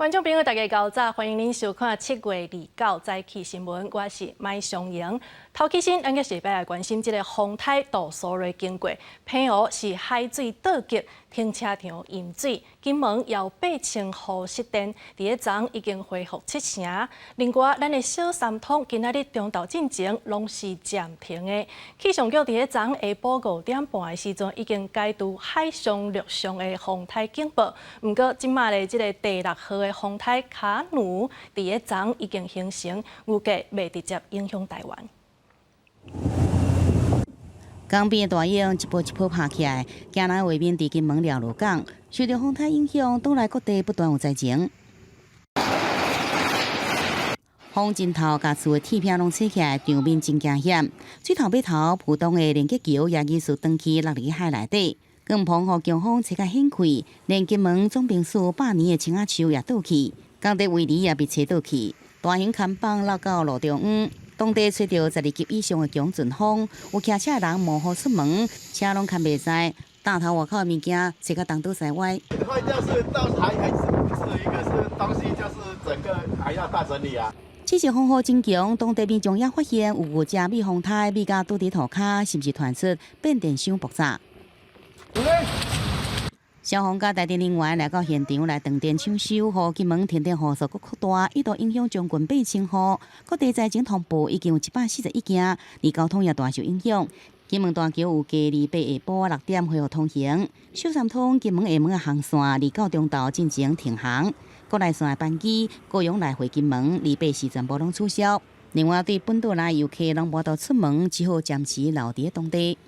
觀眾朋友，大家𠢕早，歡迎您收看7月29早起新聞，我是麥松瑩。頭起先，咱閣是欲來關心這个風颱杜蘇芮經過，澎湖是海水倒激，停車場淹水，金門有8000戶失電，佇咧昨已經恢復七成。另外，咱的小三通今仔日中晝進前攏是暫停的。氣象局佇咧昨下晡5點半的時陣已經解除海上、陸上的風颱警報。毋過，這馬咧這个第六號的風颱卡努佇咧昨已經形成，預計袂直接影響台灣。江邊的大湧一波一波拍起來，驚人畫面佇金門寮鹿港，受著風颱影響，島內各地不斷有災情。風陣頭，共厝的鐵片攏吹起來，場面真驚險。水頭尾頭，浦東的連結橋也疑似斷去落入去海內底。更澎予強風吹甲掀開，連金門總兵署百年的青仔樹也倒去，工地圍籬也被吹倒去，大型看板落到路中央。當地吹著12級以上的強陣風，有騎車的人冒雨出門，車攏牽袂使，擔頭外口的物件吹甲東倒西歪。壞掉是到還是一個是東西，就是整個還要大整理啊。這次風雨真強，當地民眾也發現有牛隻避風颱避甲倒佇塗跤，甚至傳出變電箱爆炸。消防佮台電人員來到現場來斷電搶修，予金門停電戶數閣擴大，一度影響將近8000戶。各地災情通報已經有141件，而交通也大受影響。金門大橋有計二八下晡6點恢復通行，小三通金門廈門的航線29中晝進前停航，國內線的班機高雄來回金門二八時全部攏取消。另外，對本島來遊客攏無得出門，只好暫時留佇當地。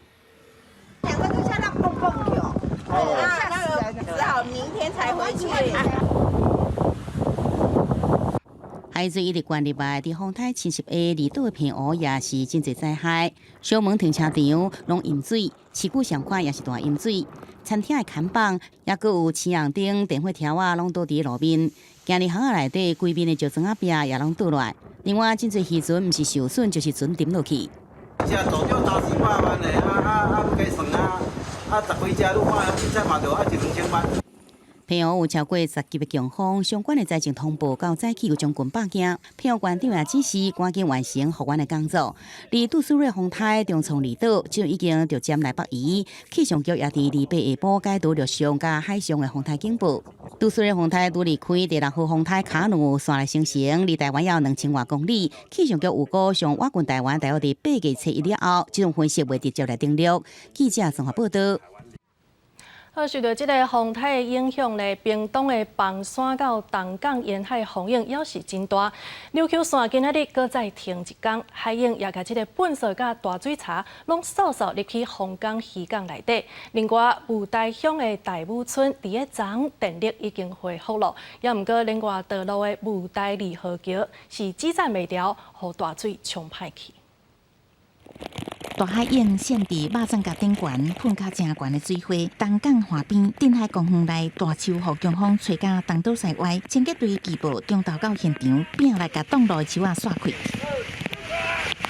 兩個就嚇到蹦蹦跳，啊，那個只好明天才回去。海水一直灌入來，佇風颱侵襲下，離島的澎湖也是真濟災害。小門停車場攏淹水，市區上款也是大淹水。餐廳的看板，抑閣有青紅燈、電火柱仔，攏倒佇路面。行佇巷仔內底，規面的石磚仔壁也攏倒落來。另外，真濟漁船毋是受損，就是船沉落去。只大少三四百萬的，啊啊啊，加算啊，啊十幾隻，你看，凊彩嘛著愛一兩千萬。澎湖有超過10級的強風，相關的災情通報到早起有將近百件。澎湖縣長也指示趕緊完成復原的工作。而杜蘇芮風颱重創離島，這已經逐漸來北移。氣象局也佇二八下晡解除陸上佮海上的風颱警報。杜蘇芮風颱拄離開第六號風颱卡努紲來生成，離台灣猶有2000外公里。氣象局預估上倚近台灣大約佇8月初1了後，這種分析袂直接來登陸。記者綜合報道。好，受著這个風颱的影響咧，屏東的枋山到東港沿海風湧猶是真大。琉球線今仔日閣再停一工，海湧也共這个糞埽佮大水槽攏掃掃入去鳳港漁港內底。另外，霧台鄉的大武村佇咧昨電力已經恢復了，也毋過另外道路的霧台二號橋是擠佔袂牢，予大水沖歹去。大海湧現佇肉粽角頂懸，噴較誠懸的水花。東港岸邊鎮海公園內大樹予強風吹甲東倒西歪，清潔隊據報中晝到現場，拼來共擋路的樹仔煞開。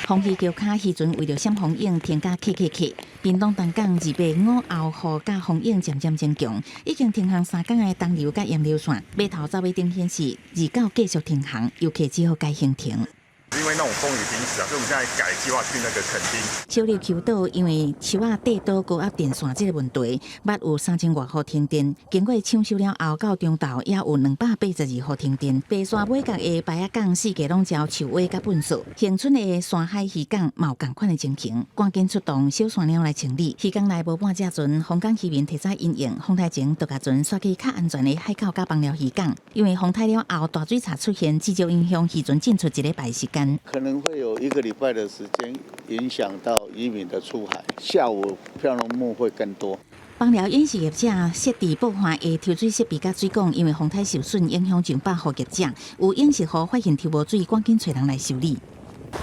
風漁橋跤漁船為著閃風湧停甲卡卡卡。屏東東港二八午後雨佮風湧漸漸增強，已經停航3工的東琉佮鹽琉線，碼頭走馬燈顯示29繼續停航，遊客只好改行程。因為那種風雨頻襲啊，所以我們現在改計劃去那個墾丁。小琉球島因為樹仔硩倒高壓電線這個問題，捌有3000外戶停電。經過搶修了後，到中晝也有282戶停電。白沙尾角的排仔港四界攏招樹尾佮糞掃。恆春的山海漁港嘛有仝款的情形，趕緊出動小山鳥來清理。漁港內無半隻船，鳳港漁民提早因應，風颱前就共船徙去較安全的海口佮枋寮漁港。因為風颱了後大水槽出現，至少影響漁船進出一禮拜時間。可能會有一個禮拜的時間影響到漁民的出海，下午飄流木會更多。枋寮飲食業者設置報販的抽水設備佮水管，因為風颱受損，影響上百戶業者。有飲食戶發現抽無水，趕緊揣人來修理。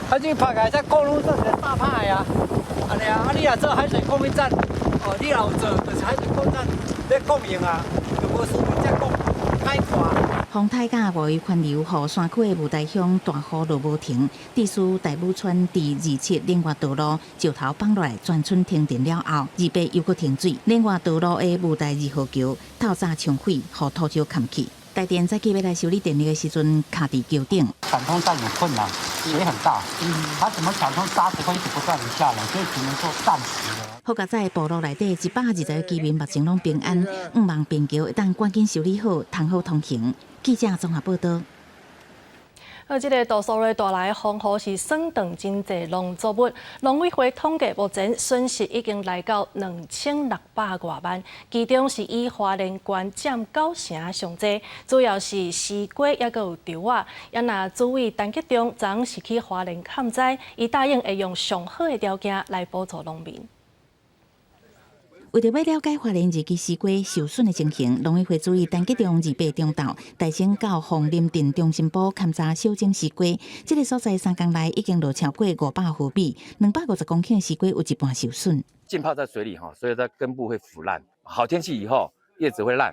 啊，這拍起來才過路算是大拍的啊！按呢啊，啊你若做海水供應站，哦，你若有做，就是海水供應站咧供應啊，就無輸這講歹看。風颱佮外圍環流，予山區的霧台鄉大雨落無停，致使大武村佇27聯外道路石頭放落來，全村停電了後，28又閣停水。聯外道路的霧台二號橋透早沖毀，予土石崁去。台電早起欲來修理電力的時陣，卡佇橋頂。搶通站有困難，水很大，它怎麼搶通沙子會一直不斷的下來，所以只能說暫時的。好佳哉部落內底120個居民目前攏平安，向望便橋會當趕緊修理好，通好通行。記者綜合報道。啊，這个杜蘇芮帶來的風雨是損斷真濟農作物，農委會統計目前損失已經來到2600外萬，其中是以花蓮縣佔九成上濟，主要是西瓜抑閣有桃仔。啊若主委陳吉仲昨昏是去花蓮勘災，伊答應會用上好的條件來補助農民。為著欲了解花蓮二期西瓜受損的情形，農委會主委陳吉仲28中晝帶先到鳳林鎮中心埔勘察小種西瓜。這个所在三工內已經落超過500毫米，250公頃的西瓜有一半受損。浸泡在水裡哈，所以它根部會腐爛。好天氣以後，葉子會爛，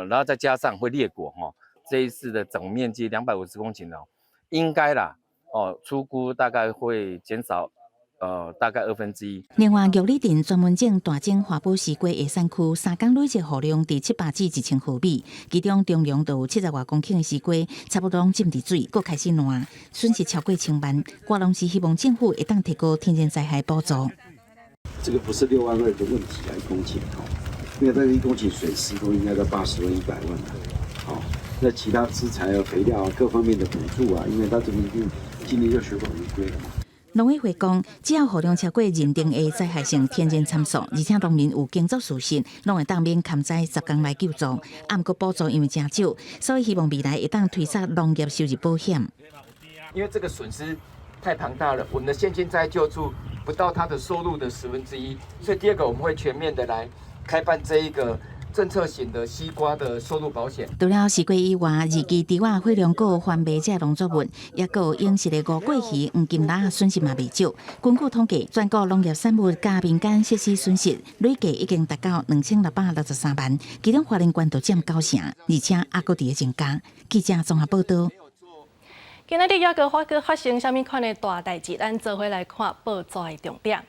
然後再加上會裂果哈。這一次的總面積250公頃哦，應該啦，哦，初估大概會減少。大概1/2。另外，玉里鎮專門種大種華寶西瓜的產區，三工累積雨量佇700至1000毫米，其中中龍就有70外公頃的西瓜，差不多攏浸佇水，閣開始爛，損失超過千萬。瓜農是希望政府會當提高天然災害補助。這個不是6萬2的問題啊，一公頃哦，因為這個一公頃損失都應該在80萬、100萬的，哦，那其他資材啊、肥料啊各方面的補助啊，因為它這邊一定今年就血本無歸了嘛。農委會講，只要雨量超過認定的災害性天然參數，而且農民有耕作事實，攏會當免勘災10工來救助。啊，毋過補助因為誠少，所以希望未來會當推出農業收入保險。因為這個損失太龐大了，我們的現金災救助不到他的收入的1/10，所以第二個我們會全面的來開辦這一個政策型的西瓜的收入保險。除了西瓜以外，二期桃仔、火龍果、番麥這農作物，抑閣有養殖的吳桂魚、黃金蜊損失嘛袂少。根據統計，全國農業產物佮民間設施損失累計已經達到2663萬，其中花蓮縣就佔九成，而且猶閣佇咧增加。記者綜合報道。今仔日抑閣發生啥物款的大代誌？咱做伙來看報紙的重點。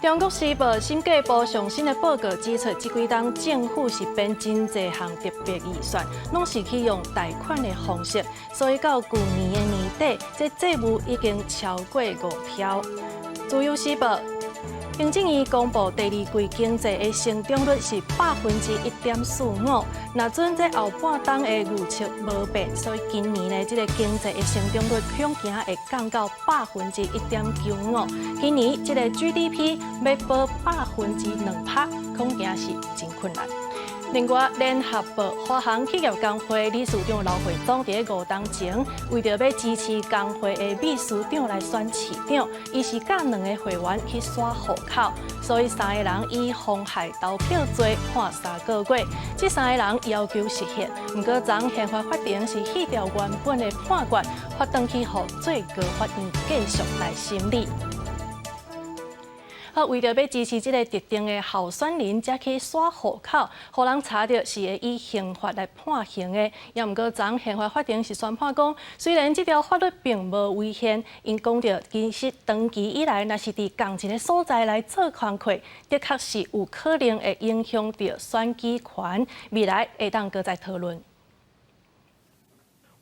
中國時報審計部上新的報告指出，這幾冬政府是編真濟項特別預算，攏是去用貸款的方式，所以到舊年的年底，這債務已經超過5兆。自由時報，行政院公布第二季經濟的成長率是1.45%，若準這後半冬的預測無變，所以今年呢，這个經濟的成長率恐驚會降到1.95%。今年這个 GDP 欲保2%，恐驚是真困難。另外，聯合報華航企業工會理事長劉會東佇咧五冬前，為著欲支持工會的秘書長來選市長，伊是佮兩个會員去刷戶口，所以三个人以妨害投票罪判3個月。這三個人要求釋憲，毋過昨憲法法庭是廢掉原本的判決，發轉去予最高法院繼續來審理。好，為著欲支持這个特定的候選人，才去刷戶口，予人查著是會以刑法來判刑的。也毋過，昨憲法法庭是宣判講，雖然這條法律並無違憲，𪜶講著其實長期以來，若是佇仝一个所在來做工課，的確是有可能會影響著選舉權，未來會當閣再討論。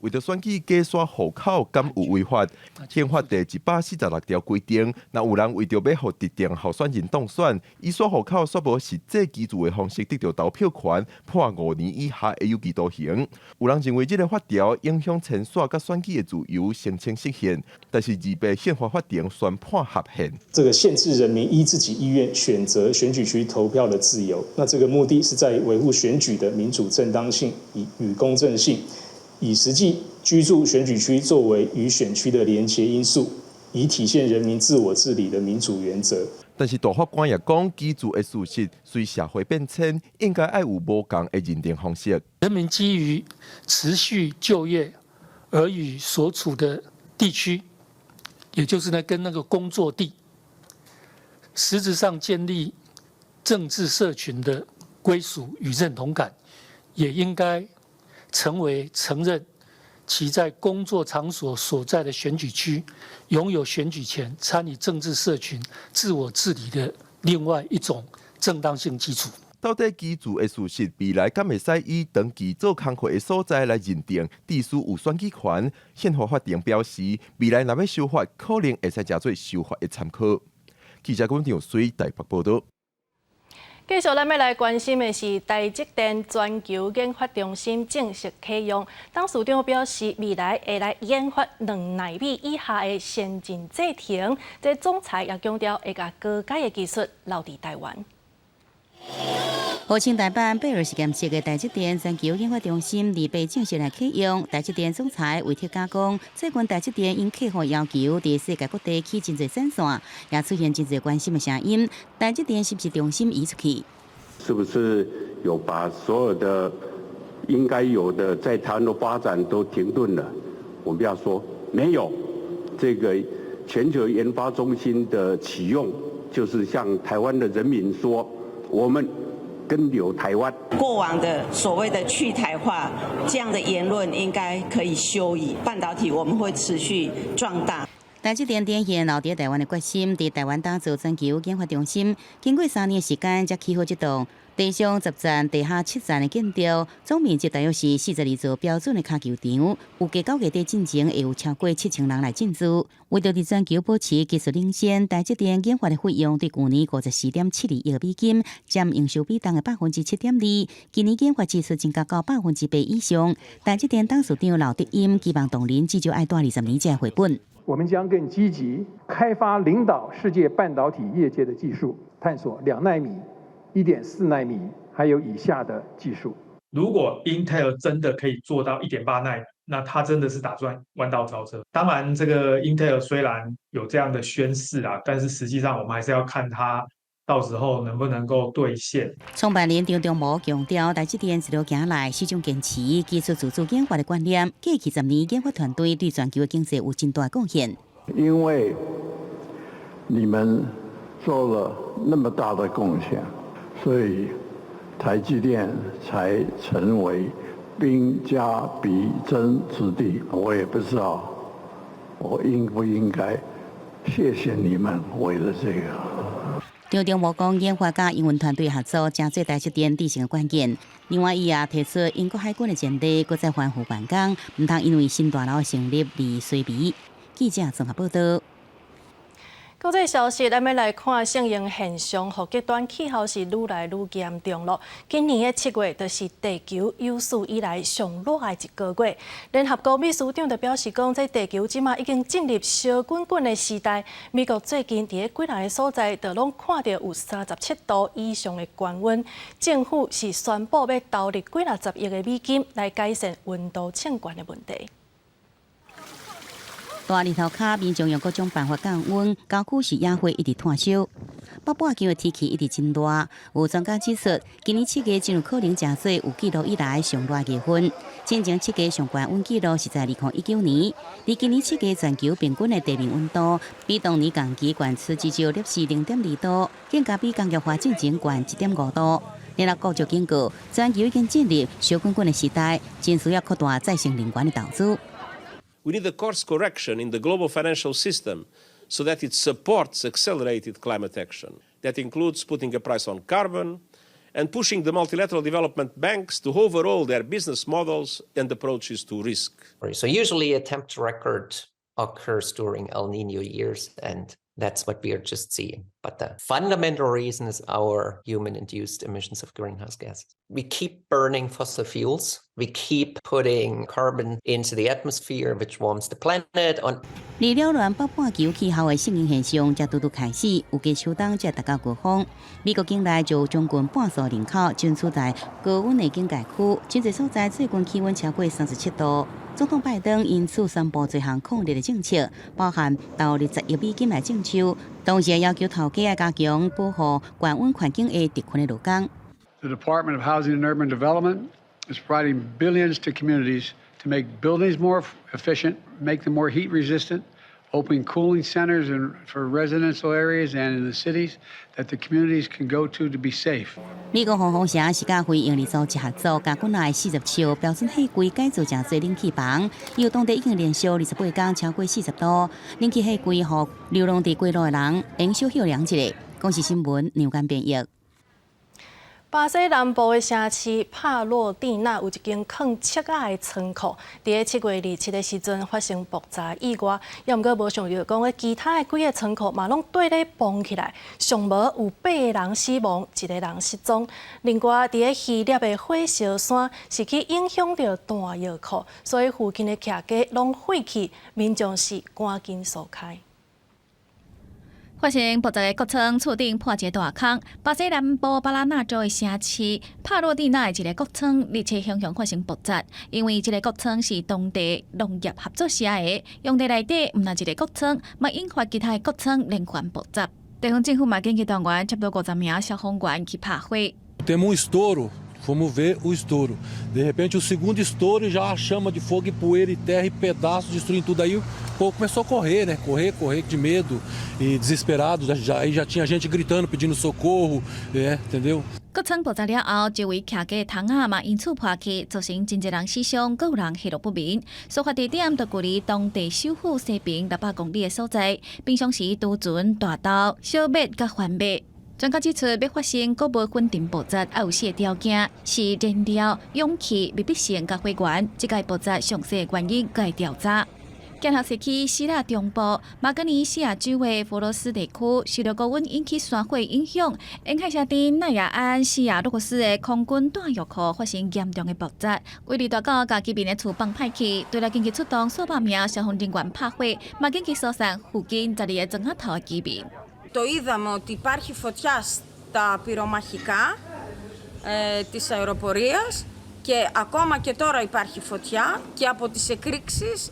為著選舉假刷戶口，敢有違法？憲法第146條規定，若有人為著欲予特定候選人當選，以刷戶口煞無實際居住的方式得著投票權，判5年以下的有期徒刑。有人認為這个法條影響遷徙佮選舉的自由，申請釋憲，但是28憲法法庭宣判合憲。這個限制人民依自己意願選擇選舉區投票的自由，那這個目的是在維護選舉的民主正當性與公正性。以實際居住選舉區作為與選區的連結因素，以體現人民自我治理的民主原則。但是大法官也講，居住的事實隨社會變遷，應該愛有無仝的認定方式。人民基於持續就業而與所處的地區，也就是呢跟那個工作地，實質上建立政治社群的歸屬與認同感，也應該成為承認其在工作場所所在的選舉區擁有選舉權、參與政治社群、自我治理的另外一種正當性基礎。到底居住的事實，未來敢會使以長期做工課的所在來認定致使有選舉權？憲法法庭表示，未來若欲修法，可能會使成做修法的參考。記者龚長水台北報道。繼續咱欲來關心的是台積電全球研發中心正式啟用。董事長表示，未來會來研發2奈米以下的先進製程。這總裁也強調，會共高階的技術留佇台灣。號稱台版貝爾實驗室的台積電全球研發中心，禮拜正式來啟用。台積電總裁魏哲家講，最近台積電應客戶要求，佇世界各地起真濟產線，也出現真濟關心的聲音。台積電是毋是重心移出去？是不是有把所有的應該有的在台灣的發展都停頓了？我們要說沒有。這個全球研發中心的啟用，就是向台灣的人民說，我們根留台灣。過往的所謂的去台化這樣的言論，應該可以休矣。半導體我們會持續壯大。台積電展現留佇台灣的決心，佇台灣打造全球研發中心，經過3年時間才起好這棟地上10層、地下7層的建築，總面積大約是42座標準的跤球場。預計9月底進前會有超過7000人來進駐。為著佇全球保持技術領先，台積電研發的費用對舊年54.72億美金，佔營收比重的7.2%。今年研發支出增加到8%以上。台積電董事長劉德音期望當年至少愛蹛20年才會回本。我們將更積極開發領導世界半導體業界的技術，探索2奈米、1.4奈米還有以下的技術。如果 Intel 真的可以做到1.8奈米，那他真的是打算彎道超車。當然，這個 Intel 雖然有這樣的宣示啊，但是實際上我們還是要看它到時候能不能夠兌現。創辦人張忠謀強調，台積電一路行來，始終堅持技術自主研發的觀念。過去10年，研發團隊對全球的經濟有真大貢獻。因為你們做了那麼大的貢獻，所以台積電才成為兵家必爭之地。我也不知道我應不應該謝謝你們為了這個。張忠謀講，研發佮營運團隊合作，成做台積電致勝的關鍵。另外，伊也提出英國海軍的前例，閣再吩咐員工，毋通因為新大樓的成立而衰微。記者綜合報道。國際消息，咱欲來看聖嬰現象，予極端氣候是愈來愈嚴重囉。今年的7月就是地球有史以來上熱的一個月。聯合國秘書長就表示講，這地球這馬已經進入燒滾滾的時代。美國最近佇咧幾若个所在，就攏看著有37度以上的高溫。政府是宣布欲投入幾若十億的美金來改善溫度升懸的問題。大日頭跤，民眾用各種辦法降溫，郊區是野火一直湠燒。北半球的天氣一直真熱，有專家指出，今年7月真有可能成做有記錄以來上熱月份。進前7月上懸溫記錄是在2019年，而今年七月全球平均的地面溫度比當年同期懸出至少攝氏0.2度，更加比工業化進前懸1.5度。聯合國就警告，全球已經進入燒滾滾的時代，真需要擴大再生能源的投資。 We need a course correction in the global financial system so that it supports accelerated climate action. That includes putting a price on carbon and pushing the multilateral development banks to overhaul their business models and approaches to risk. So usually a temperature record occurs during El Nino years, and that's what we are just seeing. But the fundamental reason is our human-induced emissions of greenhouse gases. We keep burning fossil fuels. We keep putting carbon into the atmosphere, which warms the planet. On 而擾亂北半球氣候的聖嬰現象，才拄拄開始，預計秋冬才達到高峰。美國境內就有將近半數人口均處在高溫的警戒區，真濟所在最近氣溫超過37度。總統拜登因此宣布多項控熱的政策，包含投入10億美金來種樹，同時也要求頭家愛加強保護高溫環境下特困的勞工。 The Department of Housing and Urban Development is providing billions to communities to make buildings more efficient, make them more heat resistant, open cooling centers in, for residential areas and in the cities that the communities can go to to be safe. 美國黃蜂城是佮非營利組織合作，共國內47標準貨櫃改造成做冷氣房，由當地已經連續28工超過40度，冷氣貨櫃予流浪佇街路的人會用小歇涼一下。公視新聞梁間編譯。巴西南部的城市帕洛蒂納有一間囥粟仔的倉庫，佇咧7月27的時陣發生爆炸意外，猶毋過無想著講，其他的幾個倉庫嘛攏綴咧崩起來，上無有八個人死亡，一個人失蹤。另外，佇咧希臘的火燒山是去影響著彈藥庫，所以附近的徛家攏廢去，民眾是趕緊疏開。發生爆炸的穀倉，厝頂破一个大空。巴西南部巴拉那州的城市帕洛蒂納的一个穀倉，日前雄雄發生爆炸。因為這个穀倉是當地農業合作社的，用地內底毋但一个穀倉，嘛引發其他的穀倉連環爆炸。地方政府嘛緊急動員差不多50名消防員去拍火。 Temos um estouro, fomos ver o estouro. De repente, o segundo estouro já chama de fogo e poeira e terra e pedaços destruindo tudo. Aí o povo começou a correr, né? Correr, correr de medo e desesperado. Já, aí já tinha gente gritando, pedindo socorro, é, entendeu? 穀倉爆炸了後，周圍徛家的窗仔嘛因此破去，造成真濟人死傷，閣有人下落不明。事發地點就距離當地首府西邊600公里的所在。平常時貯存大豆、小麥佮番麥。專家指出，欲發生穀物粉塵爆炸，愛有四个條件：是燃料、氧氣、密閉性佮火源。這個爆炸詳細原因閣會調查。鏡頭攝去希臘中部馬格尼西亞州的佛羅斯地區，受著高溫引起山火影響，沿海城鎮奈亞安西亞洛克斯的空軍彈藥庫發生嚴重的爆炸，威力大到共居民的厝放歹去，除了緊急出動數百名消防人員拍火，嘛緊急疏散附近12個庄仔頭的居民。 Το είδαμε ότι υπάρχει φωτιά στα πυρομαχικά της αεροπορίας και ακόμα και τώρα υπάρχει φωτιά και από τις εκρήξεις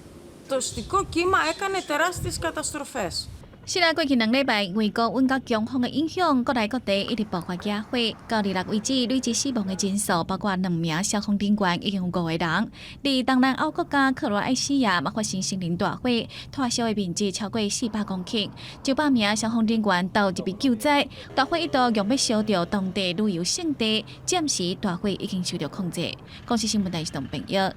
το στικό κύμα έκανε τεράστιες καταστροφές. 是啦，過去2禮拜，因為高溫佮強風的影響，國內各地一直爆發野火。到26為止，累計死亡的人數包括兩名消防人員，已經有五個人。佇東南歐國家克羅埃西亞嘛發生森林大火，拖燒的面積超過400公頃，900名消防人員投入去救災。大火一度欲燒著當地旅遊勝地，暫時大火已經受著控制。公視新聞台是董朋友。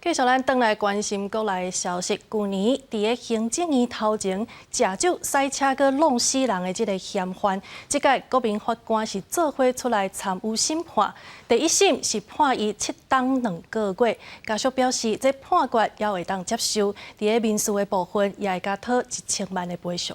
繼續咱轉來關心國內的消息。舊年佇咧行政院頭前食酒駛車閣弄死人的這个嫌犯，這屆國民法官是做伙出來參與審判。第一審是判伊7冬2個月，家屬表示這判決猶會當接受。佇咧民事的部分，也會共討1000萬的賠償。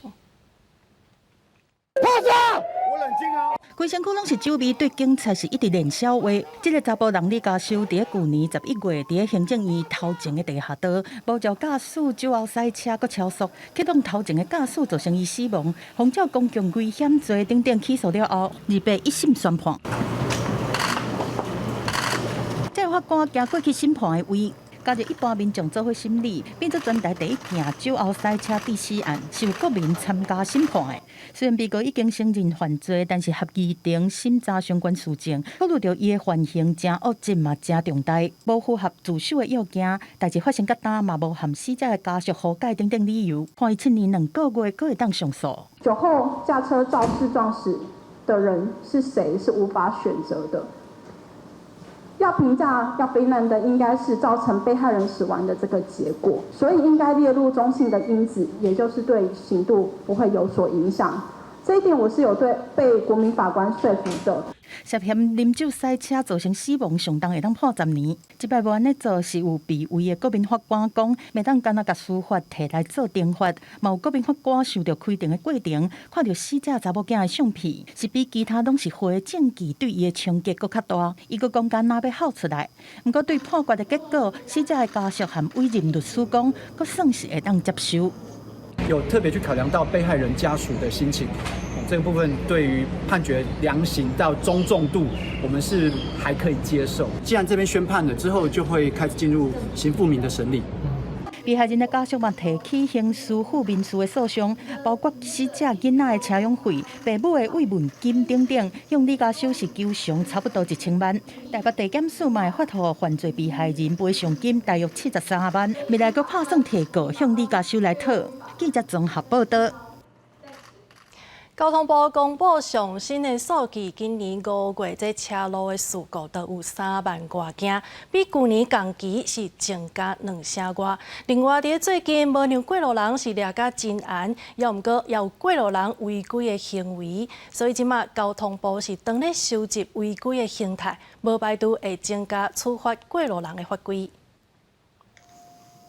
我冷靜啊！規身軀攏是酒味，對警察是一直練痟話。這个查埔人李家修，佇咧舊年11月，佇咧行政院頭前的地下道，無照駕駛酒後駛車，閣超速，去挵頭前的駕駛，造成伊死亡，仿照公共危險罪等等起訴了後，28一審宣判。這个法官行過去審判的位。加入一般民眾做伙審理，變做全台第一件酒後駛車致死案，是有國民參加審判的。雖然被告已經承認犯罪，但是合議庭審查相關事證，考慮著伊的犯行誠惡質嘛誠重大，無符合自首的要件，代誌發生佮今嘛無和死者的家屬和解等等理由，判伊7年2個月，閣會當上訴。酒後駕車肇事撞死的人是誰，是無法選擇的。要評價要非難的，應該是造成被害人死亡的這個結果，所以應該列入中性的因子，也就是對刑度不會有所影響。這一點我是有對被國民法官說服的。涉嫌啉酒駛車造成死亡，上重會當判10年。這擺無按呢做，是有被位的國民法官講，袂當干焦共司法提來做懲罰。嘛有國民法官受著開庭的過程，看著死者查某囝的相片，是比其他攏是火的證據對伊的衝擊閣較大。伊閣講敢若欲哭出來。毋過對判決的結果，死者的家屬和委任律師講，閣算是會當接受。有特別去考量到被害人家屬的心情，這個部分對於判決量刑到中重度，我們是還可以接受。既然這邊宣判了之後，就會開始進入刑附民的審理。被害人的家屬嘛提起刑事附民事的訴訟，包括死者囡仔的車養費、爸母的慰問金等等，向李家修是求償差不多1000萬。台北地檢署嘛會發予犯罪被害人賠償金大約73萬，未來閣拍算提告向李家修來討。記者綜合報導。交通部公布上新的數據，今年五月這車路的事故就有三萬外件，比舊年同期是增加兩成外。另外，佇最近無讓過路人是掠甲真嚴，猶毋過也有過路人違規的行為，所以這馬交通部是當咧收集違規的形態，無排除會增加處罰過路人的法規。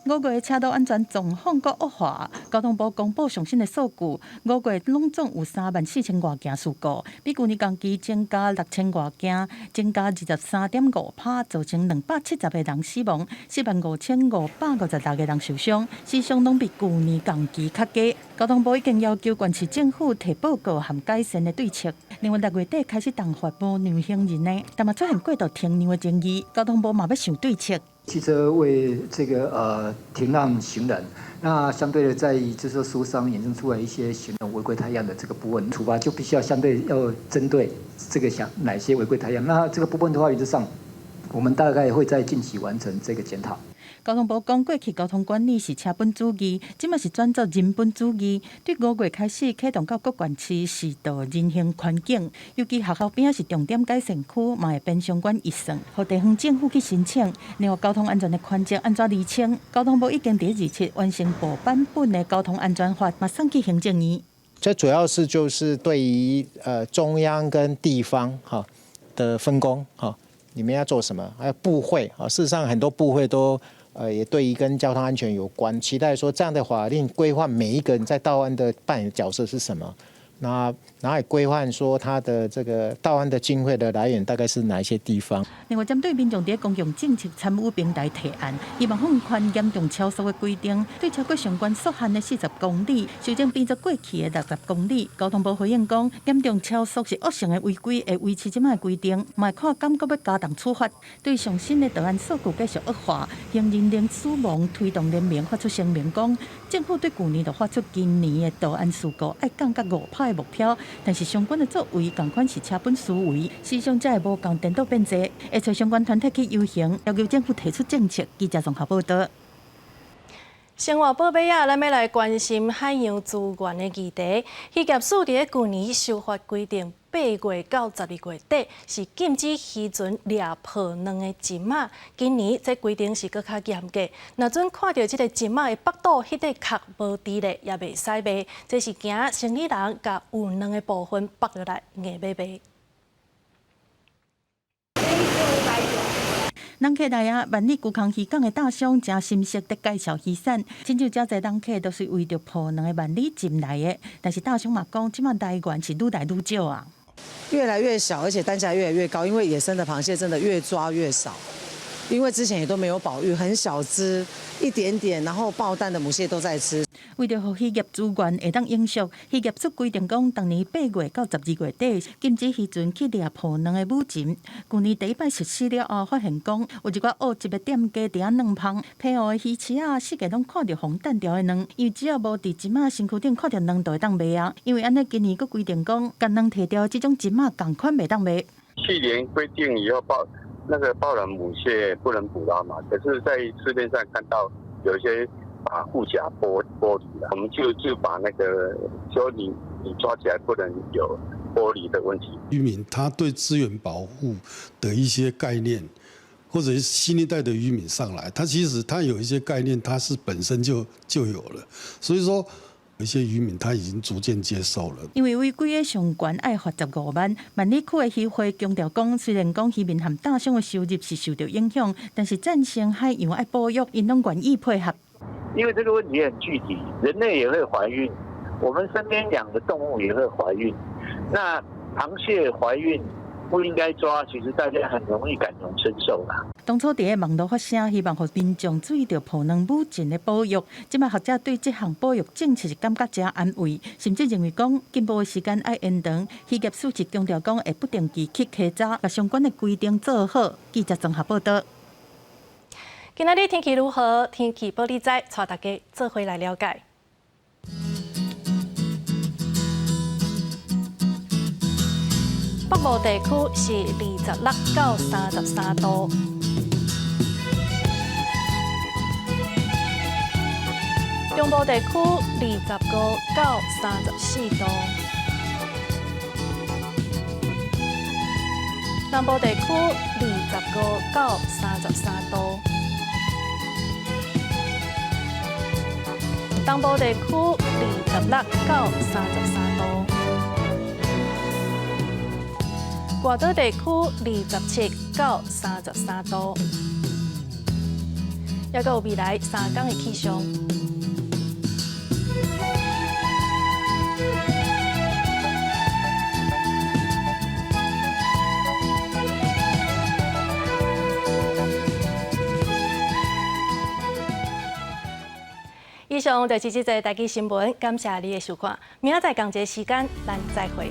五月車道安全狀況閣惡化，交通部公布上新的數據，五月攏總有三萬四千外件事故，比舊年同期增加六千外件，增加23.5%，造成270個人死亡，45,556個人受傷，死傷攏比舊年同期較低。交通部已經要求縣市政府提報告和改善的對策。另外，六月底開始重罰無讓行人的，但嘛出現過度停讓的爭議，交通部嘛欲想對策。汽車為這個停讓行人，那相對的在就是說書上衍生出來一些行人違規太陽的這個部分，處罰就必須要相對要針對這個想哪些違規太陽，那這個部分的話，原則上我們大概會在近期完成這個檢討。交通部講，過去交通管理是車本主義，這馬是轉做人本主義。對五月開始啟動到各縣市市道人行環境，尤其學校邊仔是重點改善區，嘛會編相關預算，予地方政府去申請。另外，交通安全的權責按怎釐清？交通部已經佇27完成部版本的交通安全法，嘛送去行政院。這主要是就是對於中央跟地方哈的分工哈，你們要做什麼？還有部會啊，事實上很多部會都。也對於跟交通安全有關，期待說這樣的法令規範每一個人在道安的扮演角色是什麼？那然後也規範說他的這個道安的經費的來源大概是哪一些地方？另外，針對民眾佇公共政策參與平台提案，希望放寬嚴重超速的規定，對超過上懸速限的40公里，修正變做過去的60公里。交通部回應講，嚴重超速是惡性的違規，會維持這擺的規定，嘛會看感覺欲加重處罰。對上新的道安數據繼續惡化，行人零死亡推動聯盟發出聲明講，政府對舊年就發出今年的道安事故愛降甲5%的目標，但是相關的作為仝款是車本思維，時常才會無仝顛倒變濟，會揣相關團體去遊行，要求政府提出政策。記者綜合報道。生活報尾仔，咱欲來關心海洋資源的議題。漁業署佇舊年修法規定，8月到12月底是禁止漁船掠抱卵的鱚仔。今年這規定是閣較嚴格，若準看著這个鱚仔的腹肚彼塊殼無佇咧，也袂使賣。這是驚生理人共有卵的部分剝落來硬欲賣。人客來啊，萬里龜空漁港的大商誠心適佇介紹漁產，親像遮濟人客都是為著抱卵的萬里鱚來的。但是大商嘛講，這馬來源是愈來愈少啊，越來越小，而且單價越來越高，因為野生的螃蟹真的越抓越少，因為之前也都沒有保育，很小隻，一點點，然後抱蛋的母蟹都在吃。為著予漁業資源會當永續，漁業署規定講，逐年8月到12月底禁止漁船去掠抱卵的母鱚。舊年第一擺實施了後，發現講有一寡惡質的店家佇遐卵芳，澎湖的魚市仔四界攏看著予彈著的卵，因為只要無佇鱚仔身軀頂看著卵，就會當賣啊。因為按呢，今年閣規定講，共卵提著的這種鱚仔仝款袂當賣。去年規定以後抱那個抱卵母蟹不能捕撈嘛，可是，在市面上看到有一些把護甲剝剝離了，我們就把那個說你抓起來不能有剝離的問題。漁民他對資源保護的一些概念，或者是新一代的漁民上來，他其實他有一些概念，他是本身就有了，所以說有一些漁民他已經逐漸接受了。因為違規的上懸愛罰15萬，萬里區的漁會強調講，雖然講漁民和大商的收入是受著影響，但是贊成海洋愛保育，𪜶攏願意配合。因為這個問題很具體，人類也會懷孕，我們身邊養的動物也會懷孕，那螃蟹懷孕不應該抓，其實大家很容易感同身受啦。當初佇個網路發聲，希望予民眾注意著抱卵母鱚的保育。這擺學者對這項保育政策是感覺誠安慰，甚至認為講進步的時間愛延長。漁業署是強調講會不定期去稽查，共相關的規定做好。記者綜合報道。今仔日天氣如何？天氣報你知，帶大家做伙來了解。北部地區是26到33度，中部地區25到34度。南部地區25到33度。東部地區26到33度。外島地區27到33度。猶閣有未來3工的氣象。以上就是這節台語新聞，感謝你的收看。明仔載仝一个時間，咱再會。